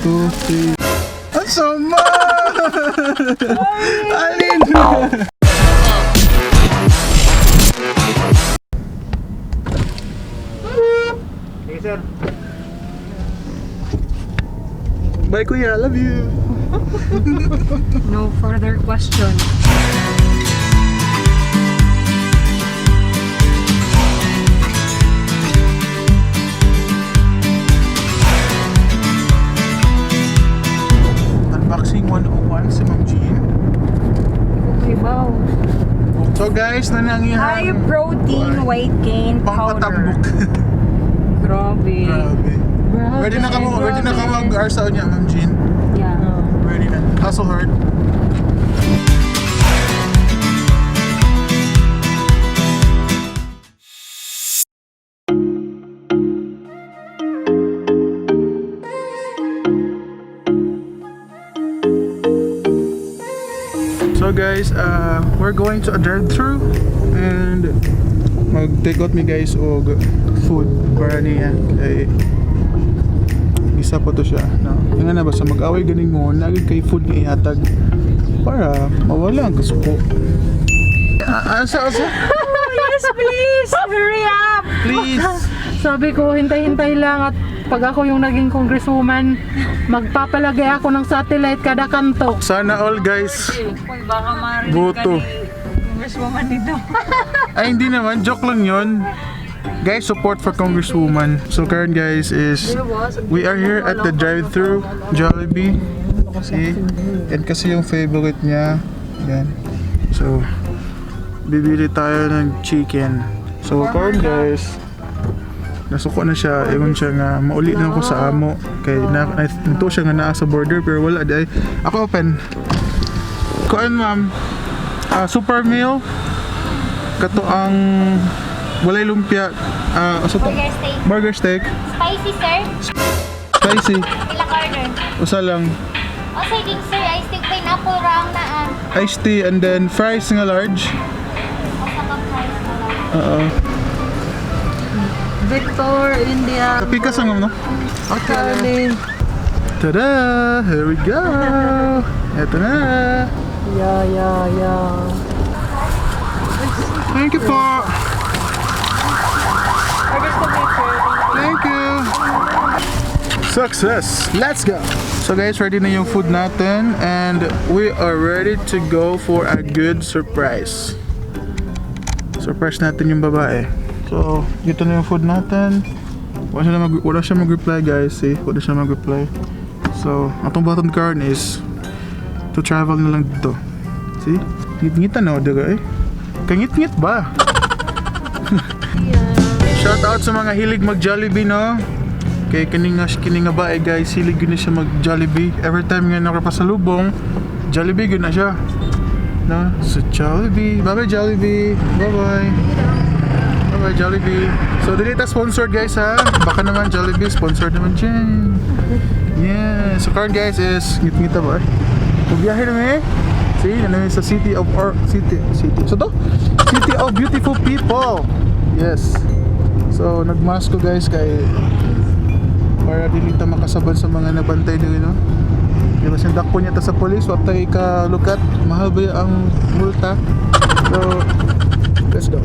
2, 3. Ang sama! Alin? Sige, sir. Bye, kuya. Love you. No further question. Unboxing 101 si Ma'am Jean. Okay, wow. So guys, nanangihan. High protein weight gain powder. Pangpatambok. Grabe. Grabe. Ready na ka mag-arsaw niya, Ma'am Jean. Yeah. Ready na. Hustle hard. So guys, we're going to a drive-thru and mag-take out me guys og food para niya kay isa pa to siya, no? Nga na basta mag-away ganing mo, lagi kay food nga ihatag para mawala ang kasuko. Ah, asa asa? Yes, please! Hurry up! Please. Sabi ko, hintay-hintay lang at pag ako yung naging congresswoman, magpapalagay ako ng satellite kada kanto. Sana all, guys. Uy, baka marinig Boto. ka ni Congresswoman dito. Ay, hindi naman, joke lang 'yon. Guys, support for Congresswoman. So current, guys, is we are here at the drive-thru Jollibee. See? Yan kasi yung favorite niya. Yan. So, bibili tayo ng chicken. So, current, guys, nasuko na siya. Ingon siya nga, mauli na ako sa amo. Kay na, siya nga naa sa border pero wala di ay. Ako open. Kuan, ma'am. Ah, super meal. Kato ang walay lumpia. Ah, asa to? Burger steak. Burger steak. Spicy, sir? Spicy. Ilang order? Usa lang. O, sir, ding, sir. Ice tea pineapple round na ah. Iced tea and then fries nga large. O, sa ka fries na lang. Oo. Victor, India. Kapi ka sa no? Okay. Charlie. Tada! Here we go! Eto na! Yeah. Thank you po! Thank you! Success! Let's go! So guys, ready na yung food natin and we are ready to go for a good surprise. Surprise natin yung babae. So, dito na yung food natin. Wala siya mag-reply, guys. See? Wala siya mag-reply. So, atong button card is to travel na lang dito. See? Ngit-ngitan na, diba eh? Kangit-ngit ba? Shout out sa mga hilig mag Jollibee, no? Kay kini nga ba eh, guys, hilig yun na siya mag Jollibee. Every time nga nakapasalubong, Jollibee yun na siya. No? So Jollibee. Bye-bye, Jollibee. Bye-bye. Bye-bye, Jollibee. So dili ta sponsored, guys, ha. Baka naman Jollibee sponsored naman dyan. Yeah. So current, guys, is ngit-ngita ba? Magbiyahe na mi. See, na sa city of or city city. So to? City of beautiful people. Yes. So nagmask ko, guys, kay para dili ta makasabad sa mga nabantay diri, no. Kaya kasi dakpo niya ta sa police, wa tay ka lukat, mahal ba ang multa. So let's go.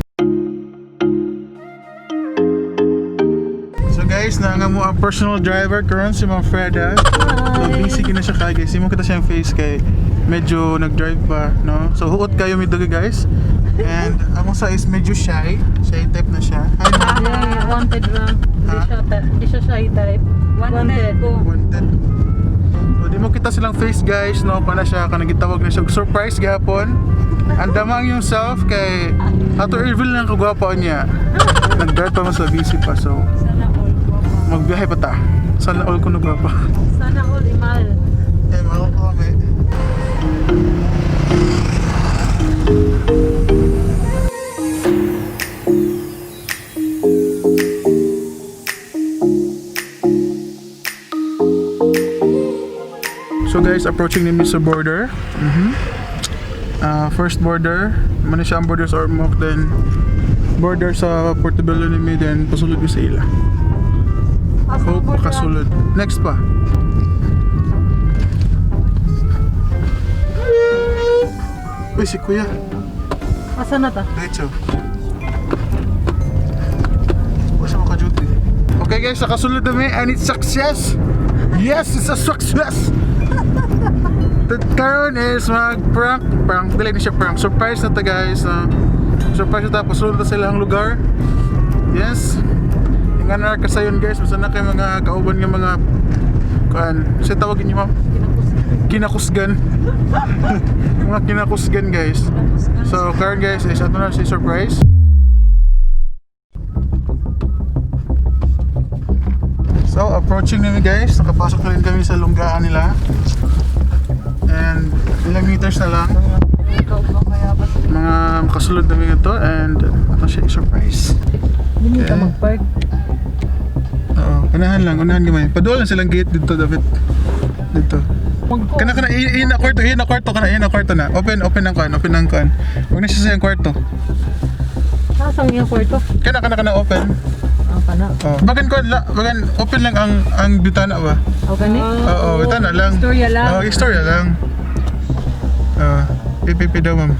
So guys, naanga mo ang personal driver karon si Ma'am Freda. So busy kina siya kay guys. Imo kita siyang face kay medyo nag-drive pa, no? So huot kayo mi diri, guys. And ang usa is medyo shy, shy type na siya. Hi, ma'am. Yeah, wanted ba? Hindi Ha? siya, hindi siya shy type. Wanted ko. Wanted. So di mo kita silang face, guys, no? Para siya kanang gitawag na siya og surprise gihapon. Andamang yung self kay ato reveal lang kagwapo niya. Nag-drive pa man sa busy pa, so Sana all guwapa. magbiyahe pa ta. Sana all ko nagwapa. Sana all imal. Eh, mahal ko kami. So guys, approaching ni sa border. First border, man siya ang border sa Ormoc, then border sa Portobello ni mi, then pasulod mi sa ila. Hope makasulod. Next pa. Uy, si Kuya. Asa na ta? Diretso. Wala siya maka-duty. Okay guys, nakasulod kami and it's success! Yes, it's a success! The karon is mag-prank, prank, dili ni siya prank. Surprise na ta guys. Surprise na ta, pasulod na sila ang lugar. Yes. Yung ano ka sayon guys, basta na kay mga kauban nga mga kuan, siya tawagin niyo ma'am? Kinakusgan. Mga kinakusgan guys. So karon guys is ato na si surprise. So, approaching namin guys. Nakapasok na rin kami sa lunggaan nila. And ilang meters na lang. Ikaw ba kaya ba? Mga makasulod namin ito and ato siya i-surprise. Hindi ka Okay. mag-park. Oo, unahan lang, unahan gamay. Paduol lang silang gate dito, David. Dito. Kana kana i na kwarto, i na kwarto kana, i na kwarto na. Open, open ang kuan, open ang kuan. Huwag na siya sa iyang kwarto. Nasaan yung kwarto? Kana kana kana open. Ah, kana. Oh. Bagan kuan la, bagan open lang ang bitana ba? O gani? Oo, bitana lang. Istorya lang. Oo, istorya lang. Ah, PPP daw, ma'am.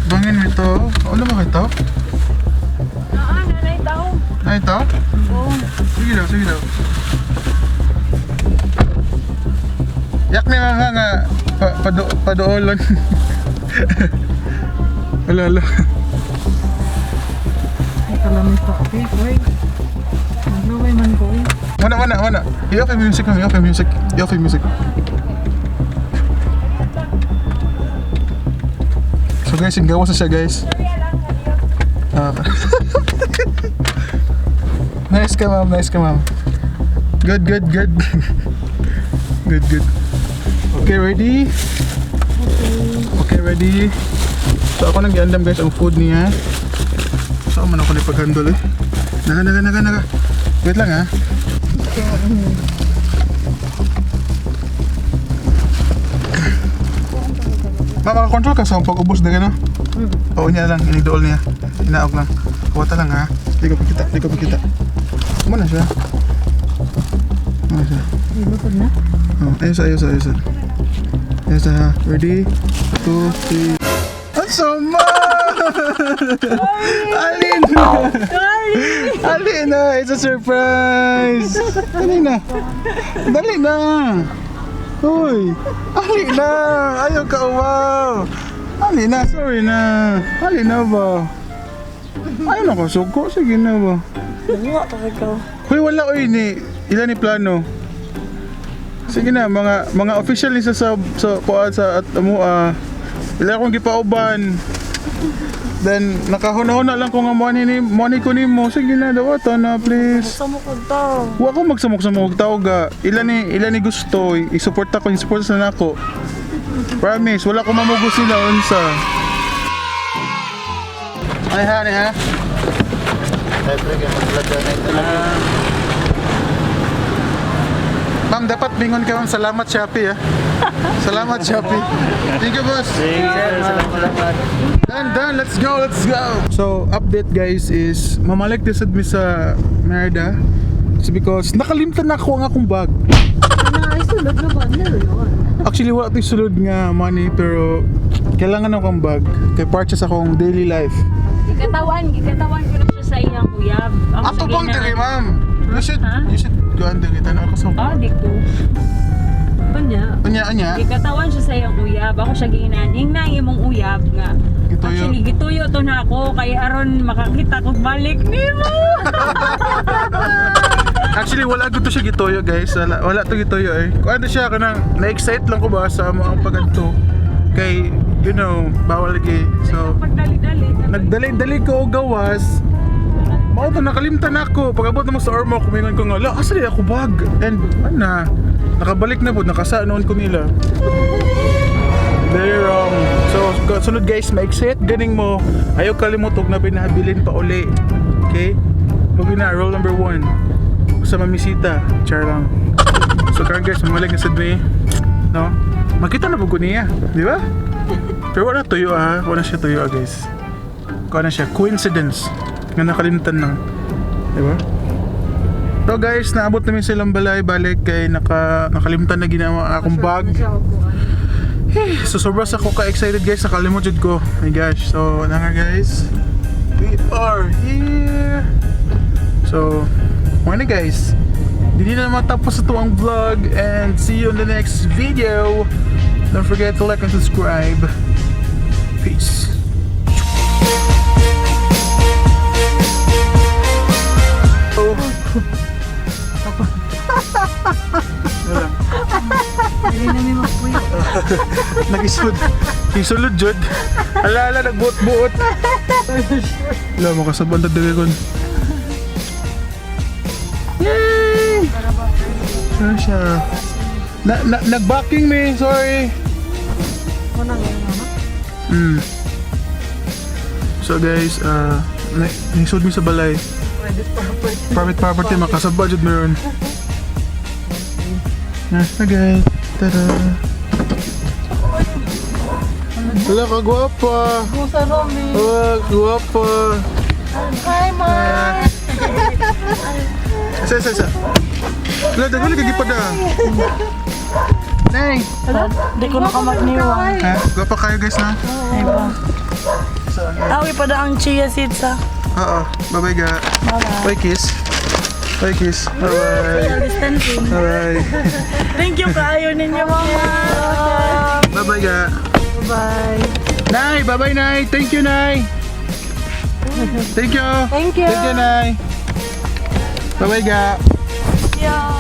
Bangin mo ito. Ano ba ito? Ah, nanay tao. Ay, ito? Oo. Sige daw, sige daw. Yak ni mama nga pa, padoolon. Ala, ala. Ay, kalamit pa kape. Uy. Magluway man ko eh. Wana, wana, wana. I-off yung music, ma'am. I-off yung music. I-off yung music. So guys, yung gawas na siya guys. Ah. Nice ka ma'am, nice ka ma'am. Good, good, good. Good, good. Okay, ready? Okay, ready? So ako nang giandam guys ang food niya. So man ako ni paghandol eh. Naga, naga, naga, naga. Wait lang ha. Ma, makakontrol ka sa pag-ubos na gano'n? Oo niya lang, inidool niya. Inaog lang. Kuwata lang ha. Di ko pakita, di ko pakita. Muna siya. Muna siya. Ilutod na. Oh, ayos, ayos, ayos. Ayos ha. Ready? 2, 3. Ang sama! Alin! Alin na! It's a surprise! Dali na! Dali na! Uy! Alin na! Ayaw ka, wow! Alin na! Sorry na! Alin na ba? Ayaw na ka, suko. Sige na ba? Hoy, wala oy ni ilan ni plano. Sige na, mga official ni sa kuan sa at amo ah. Ila akong gipauban. Then nakahuna-huna lang ko nga money ni money ko nimo. Sige na dawata na please. Sumukod to. Wa ko magsamok-samok tao ga. Ila ni gusto, i-support ako, i-support sa nako. Promise, wala ko mamugos sila unsa. Ay ha, ay ha. Siyempre, kaya mag-vlog ka na ito lang. Ma'am, dapat bingon ka ma'am. Salamat Shopee ah. Salamat Shopee. Thank you boss. Sige, sir. Salamat, salamat. Done, done. Let's go, let's go. So, update guys is mamalik din sad mi sa Merida. It's because nakalimtan na ako ang akong bag. Na, ay sulod na ba? Ano yun? Actually, wala to'y sulod nga money pero kailangan akong bag kay part siya sa akong daily life. Gikatawan ko na siya sa iyang uyab. Ang Ato sige bang na- diri, ma'am? You should, Ha? you should go and diri. Tanaw ka sa... Ah, di ko. Kanya. Anya, anya. Gikatawan siya sa iyang uyab. Ako siya giinan. Hingna imong uyab nga. Gituyo. Actually, gituyo to na ako kay aron makakita ko balik nimo. Actually, wala ko to siya gituyo, guys. Wala, wala to gituyo eh. Kung ano siya, kanang na-excite lang ko ba sa mo ang pagkanto. Kay, bawal lagi. So, Pagdali-dali. nagdali-dali ko og gawas. Mao to nakalimtan ako. Pag abot na mo sa Ormoc, kumingon ko nga, "La, asa di ako bag?" And ana, nakabalik na pud nakasa noon ko nila. Very wrong. So, sunod guys, ma-excite ganing mo. Ayaw kalimot og na pinahabilin pa uli. Okay? Lugi na, roll number 1. Sa mamisita, char lang. So karon guys, mamalik na sad mi. No? Makita na pud ko niya, di ba? Pero wala tuyo ah, wala siya tuyo ah, guys. Kuha na siya, coincidence nga nakalimtan lang. Di ba? So guys, naabot namin sa ilang balay balik kay nakalimtan na ginawa akong bag. So sobra sa ko ka-excited, guys, nakalimot jud ko. My gosh. So na nga, guys. We are here. So, mao na, guys. Hindi na matapos ito ang vlog and see you in the next video. Don't forget to like and subscribe. Peace. Oh. Wala. Dili na mi magpuyo. Nagisud. Isulod jud. Ala ala, nagbuot-buot. Wala makasabang ta diri kon. Yay! Ano siya? Na nag-backing me, sorry. So guys, nisud mi sa balay. Private property. Private property, makasaba jud meron. Na, guys. Tada. Wala ka gwapa. Gusa Romy. Wala gwapa. Hi, Mark. Isa, isa, isa. Wala, dagwala ka gipada. Nay! Di ko na kamagniwang. Ha? Gwapa kayo, guys, na? Ay ba. So, Awi pa da ang chia seeds ah. oo. Bye-bye, ga. Bye-bye. Bye, kiss. Bye, kiss. Bye-bye. Distancing. Bye-bye. Thank you kaayo ninyo, mama. Bye-bye, ga. Bye. Nay! Bye-bye, Nay! Thank you, Nay! Thank you! Thank you. Thank you, Nay! Bye-bye, ga! Yeah.